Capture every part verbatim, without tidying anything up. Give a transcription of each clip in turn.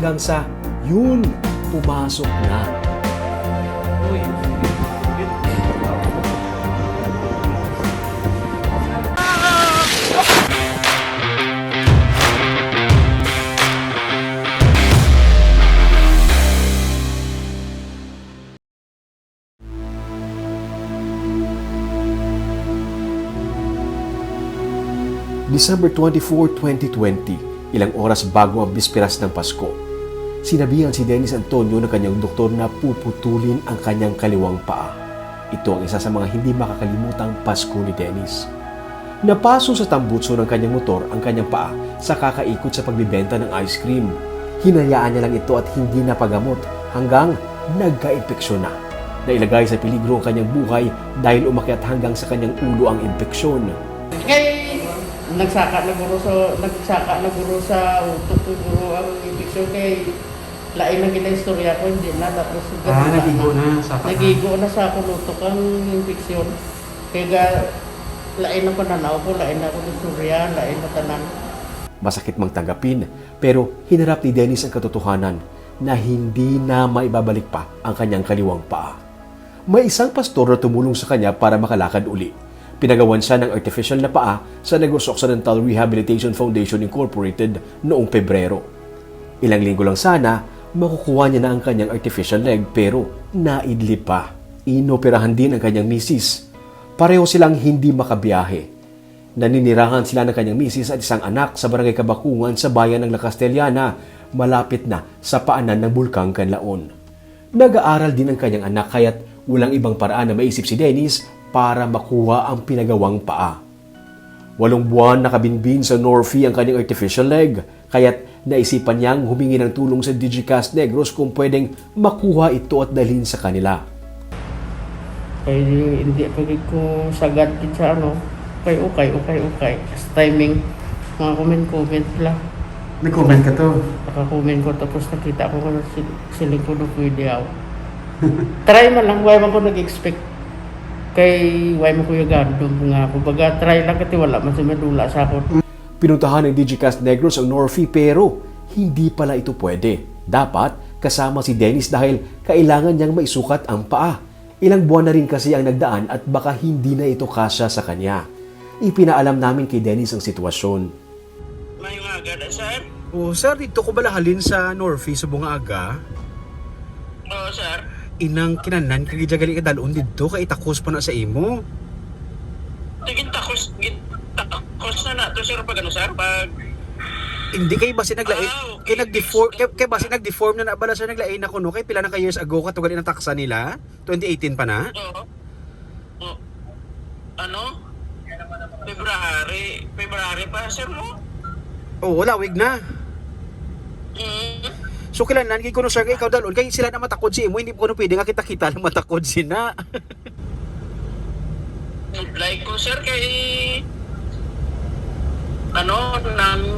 Hanggang sa, yun, pumasok na. December twenty-four, twenty twenty, ilang oras bago ang bisperas ng Pasko, sinabihan si Dennis Antonio ng kanyang doktor na puputulin ang kanyang kaliwang paa. Ito ang isa sa mga hindi makakalimutang Pasko ni Dennis. Napaso sa tambutso ng kanyang motor ang kanyang paa sa kakaikot sa pagbibenta ng ice cream. Hinayaan niya lang ito at hindi napagamot hanggang nagka-impeksyon na. Nailagay sa peligro ang kanyang buhay dahil umakyat hanggang sa kanyang ulo ang impeksyon. Kay nagsaka na guro sa, nagsaka na guro sa utok ko guro ang impeksyon kay lain ang ginaistorya ko, hindi na. Tapos Ah, ganun na. Nagigo na sa paa. Nagigo na sa akong utok ang impeksyon. Kaya ga-, lain ang pananaw ko, lain na akong istorya, lain na tanan. Masakit mang tanggapin, pero hinarap ni Dennis ang katotohanan na hindi na maibabalik pa ang kanyang kaliwang paa. May isang pastor na tumulong sa kanya para makalakad uli. Pinagawan siya ng artificial na paa sa Negros Occidental Rehabilitation Foundation Incorporated noong Pebrero. Ilang linggo lang sana, makukuha niya na ang kanyang artificial leg, pero naidlip pa. Inoperahan din ang kanyang misis. Pareho silang hindi makabiyahe. Naninirahan sila ng kanyang misis at isang anak sa Barangay Kabakungan sa bayan ng La Castellana, malapit na sa paanan ng Bulkang Kanlaon. Nag-aaral din ang kanyang anak, kaya't walang ibang paraan na maisip si Dennis para makuha ang pinagawang paa. Walong buwan nakabinbin sa Norfee ang kanyang artificial leg, kaya't naisipan niyang humingi ng tulong sa Digicast Negros kung pwedeng makuha ito at dalhin sa kanila. Kay hindi pa gid ko sagad gid sa ano, okay, okay, okay, okay. Sa timing, mga comment-comment lang. Nag-comment ka to? Naka-comment ko, tapos nakita ko nga si-, siling ko, "No, pwede ako." Try man lang, why man ko nag-expect. Kay why man ko yagandom nga, kumbaga, try lang, kasi wala man siya madula sa akon. Pinuntahan ng Digicast Negros ang Norfee, pero hindi pala ito pwede. Dapat kasama si Dennis dahil kailangan niyang maisukat ang paa. Ilang buwan na rin kasi ang nagdaan at baka hindi na ito kasya sa kanya. Ipinaalam namin kay Dennis ang sitwasyon. Maayong aga, sir. Oh, sir, dito ko bala halin sa Norfee subong nga aga? Oo, sir. Inang kinanan ka gid gali kadalon didto, kay itakos pa na sa imo. Sige, takos, gid-, takos na nato, sir, pag ano, sir, pag Hindi, kay basi naglain, Ah, okay. Kay nag-deform, kay, kay basi nag-deform na na bala, sir, naglain na kuno, kay pila na ka years ago ka to gali nataksa nila? Twenty eighteen pa na? Oo. O, ano? February, February pa, sir, no? Oo, lawig na. Mm. So, kinahanglan gid kuno, sir, nga ikaw dalon, kay sila na matakod si imo, hindi kuno pwede nga kita-kita lang matakod sina. Like ko, sir, kay, ano, nang,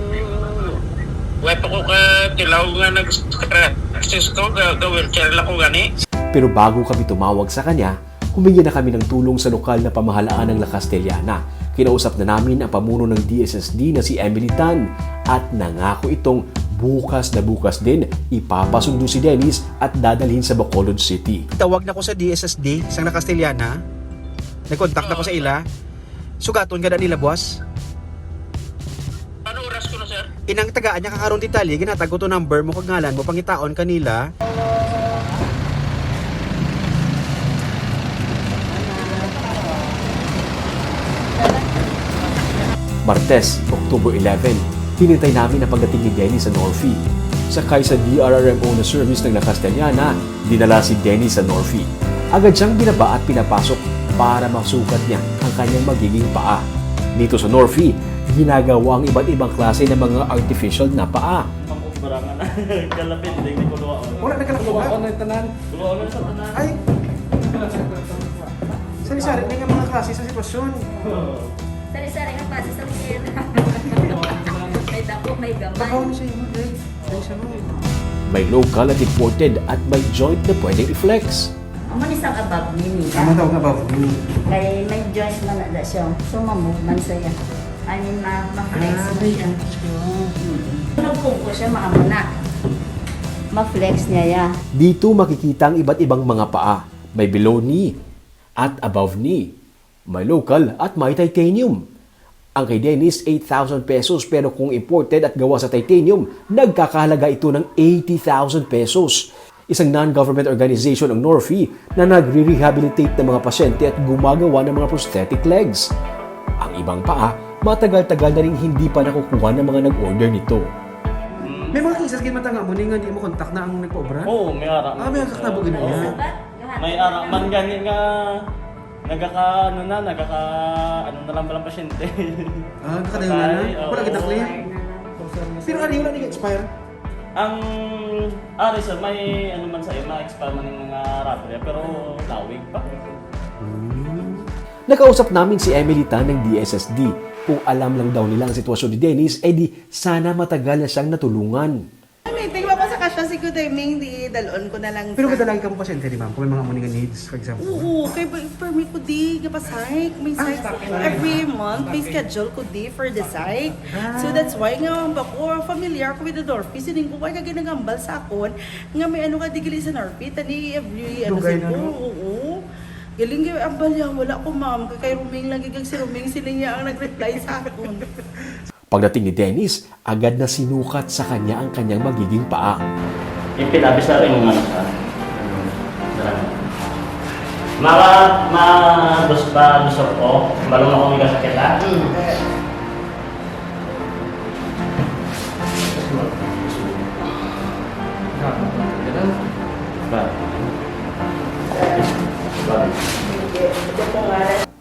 way pa ko ka tilaw nga nag-scratches ko, ga, ga-wheelchair lang ko gani. Pero bago kami tumawag sa kanya, humingi na kami ng tulong sa lokal na pamahalaan ng La Castellana. Kinausap na namin ang pamuno ng D S S D na si Emily Tan at nangako itong bukas na bukas din ipapasundo si Dennis at dadalhin sa Bacolod City. Tawag na ko sa D S S D sang La Castellana. Nag-contact na ko sa ila. Sugaton ka na nila, boss? Ano oras ko na, sir? Inang tagaan niya ka karon detalye, ginhatag ko to number mo kag ngalan mo, pangitaon ka nila. Martes, October eleven, hinintay namin ang pagdating ni Dennis sa Norfee. Sakay sa D R R M O na service ng La Castellana, dinala si Dennis sa Norfee. Agad siyang binaba at pinapasok para masukat niya ang kanyang magiging paa. Dito sa Norfee, ginagawa ang iba't ibang klase ng mga artificial na paa. Pang-obra nga na. Kalapit, di ko luwaon. Wala na ka nakuha? Luwaon na tanan. Luwaon na sa tanan. Ay! Sari-sari na nga mga klase sa sitwasyon. Sari-sari nga klase sa skin. May dako, may gamay. Baka ano sa imo, Dre? Ano sa imo? May local at imported at may joint na pwedeng i-flex. Amo ni sang above knee nila. Ano daw nga above knee? Kay may joint man na siya. So, ma-move man siya. I mean, ma-, ma-flex Ah, man may siya. Ano siya? Mm. Nagpungko siya, maamo na. Flex niya ya. Dito makikita ang iba't ibang mga paa. May below knee at above knee. May local at may titanium. Ang kay Dennis, eight thousand pesos, pero kung imported at gawa sa titanium, nagkakahalaga ito ng eighty thousand pesos. Isang non-government organization ang Norfi na nagre-rehabilitate ng mga pasyente at gumagawa ng mga prosthetic legs. Ang ibang paa, matagal-tagal na rin hindi pa nakukuha ng mga nag-order nito. May mga cases gid man ta nga mo ni nga di mo kontak na ang nagpaobra. Oo, may ara. Ah, may nagkakatabo gid na Oo. niya. May ara man gani nga nagaka ano na, nagaka ano na lang balang pasyente. Ah, kakadayon na na. Patay, oo. Wala kita clear. Pero ano yun, ano expire? Ang ari sir, may ano man sa ma-expire man yung mga rubber pero lawig pa. Nakausap namin si Emily Tan ng D S S D. Kung alam lang daw nila ang sitwasyon ni Dennis, eh di sana matagal na siyang natulungan. Meeting pa ko sa kasya si Kutiming, di dalon ko na lang Pero sa... madalagi ka mo pasyente, di ma'am? Kung may mga mo nga needs, for example. Oo, kay ba- permi ko di nga pa psych. May psych every month, may schedule ko di for the psych. So that's why nga ba ko familiar ko with the Norfi. Sining ko kay kagay nagambal sa akon nga may ano ka di gali sa Norfi, tani every ano Dugay sa na, no? Oo. Galing gyud ang balya, wala ko ma'am. Kay, kay Roming lagi kag si Roming, sila niya ang nag-reply sa akon. Pagdating ni Dennis, agad na sinukat sa kanya ang kanyang magiging paa. Ipilabis na rin yung ano sa Mara, ma, dos ba, dos ko? Balong ako may kasakit ha? Ba? Ba?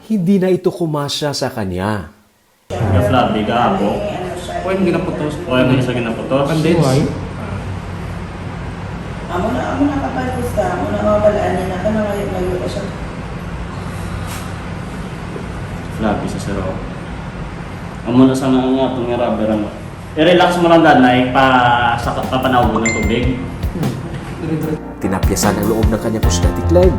Hindi na ito kumasya sa kanya. Gaflabi, gaabo. Pwede ginaputos. O yung sa ginaputos. Bandage. Amo na, amo na kapalusta, amo na mabalaan niya na ka nangayo-ngayo na siya. Labi sa siro. Amo na sa nga nga itong nga rubber ano. I-relax mo lang danay pa sa papanawgon ng tubig. Tinapyasan ang loob ng kanyang prosthetic leg.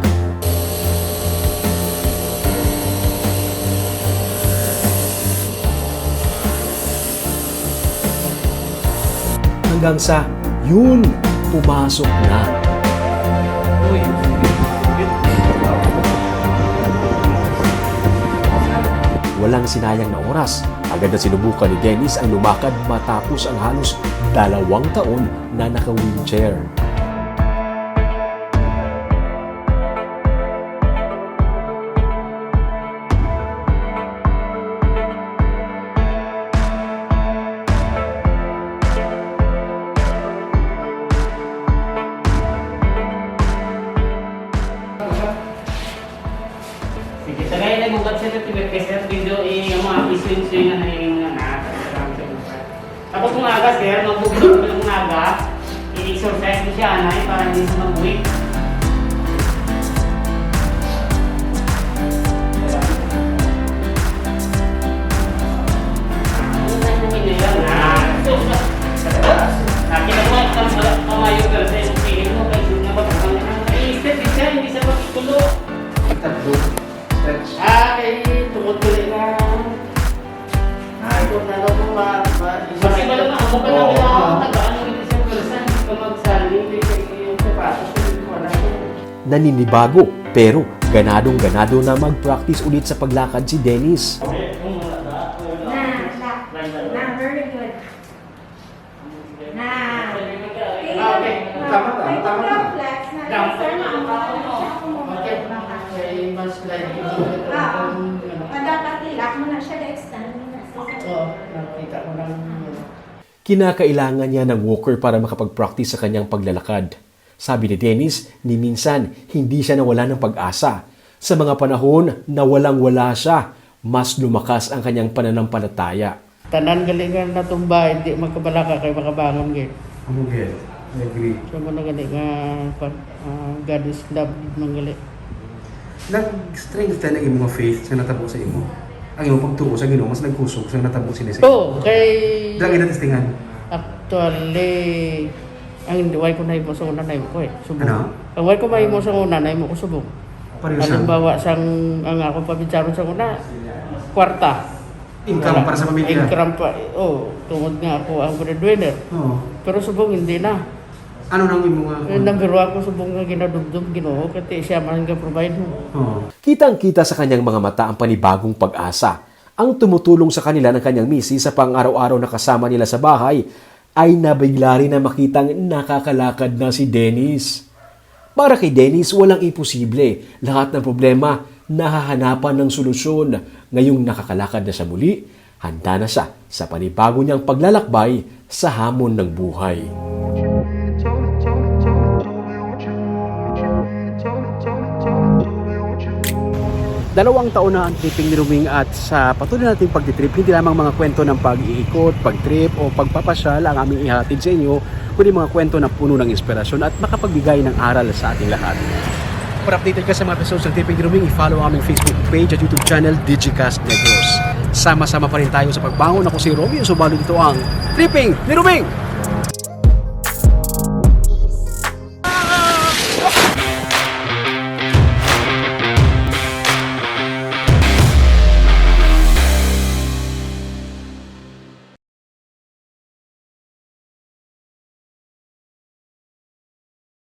Hanggang sa, yun, pumasok na. Walang sinayang na oras. Agad na sinubukan ni Dennis ang lumakad matapos ang halos dalawang taon na naka-wheelchair. Sige, tagay na gugat sila, tiber kay sir, video, eh, yung mga swing-swing na yung mga nakakasarang sa iba. Tapos kung aga, sir, magbubulong ko ng aga, i-exercise mo siya, anay, para hindi siya mag-weak. Ang ganda ng hinayang, ah. Nakita ko nga, ang kamayo, pero sa isang tingin mo, kay Jun na ba, ang, ang, ang, hindi siya, hindi siya magkulo. Tatlo. Stretch. Ah, kay tungod ko lang na. Ay, kung ano kung ma-, ma-, Kasi wala na, ako pa lang Oo. Kailangan tagaan mo yung isang person, hindi ka magsaling, hindi ka yung sapatos, hindi ko alam. Naninibago, pero ganadong-ganado na mag-practice ulit sa paglakad si Dennis. Na, na, na, very good. Na. Tama na, tama na. Flex na lang, sir, na ang mga siya kung Okay, kay mas like, Ah, ah. Dapat ilak mo na siya, extend mo na. Oo, nakita ko lang yun. Kinakailangan niya ng walker para makapag-practice sa kanyang paglalakad. Sabi ni Dennis, ni minsan, hindi siya nawala ng pag-asa. Sa mga panahon na walang-wala siya, mas lumakas ang kanyang pananampalataya. Tanan gali nga natumba, hindi magkabalaka kay makabangon gid. Amo gid. I agree. So, mo na gali nga, kwan, ah, God is love, gid man gali. Nag-strengthen ang imong faith sa natabo sa imo. Ang imong pagtuo sa Ginoo mas nagkusog sa natabo sini sa Oh, kay Dira kita testingan. Actually, ang way ko nahimo sa una, nahimo ko eh. Subong. Ano? Ang way ko mahimo sa una, nahimo ko subong. Pareho sa Halimbawa, sang ang ako pabidsaron sa una, kwarta. Income para sa pamilya. Income pa, oh, tungod nga ako ang breadwinner. Oo. Pero subong, hindi na. Ano nang imo nga? Eh, nang garo ako subong nga ginadumdom Ginoo, kay siya man nga provide mo. Oh. Kitang-kita sa kanyang mga mata ang panibagong pag-asa. Ang tumutulong sa kanila ng kanyang misis sa pang-araw-araw na kasama nila sa bahay ay nabigla rin na makitang nakakalakad na si Dennis. Para kay Dennis, walang imposible. Lahat ng problema nahahanapan ng solusyon. Ngayong nakakalakad na siya muli, handa na siya sa panibago niyang paglalakbay sa hamon ng buhay. Dalawang taon na ang tripping ni Roming at sa patuloy nating pagtitrip, hindi lamang mga kwento ng pag-iikot, pag-trip o pagpapasyal ang aming ihatid sa inyo, kundi mga kwento na puno ng inspirasyon at makapagbigay ng aral sa ating lahat. Para updated ka sa mga episodes ng Tripping ni Roming, i-follow ang aming Facebook page at YouTube channel, Digicast Negros. Sama-sama pa rin tayo sa pagbangon. Ako si Romeo Subaldo, dito ang Tripping ni Roming!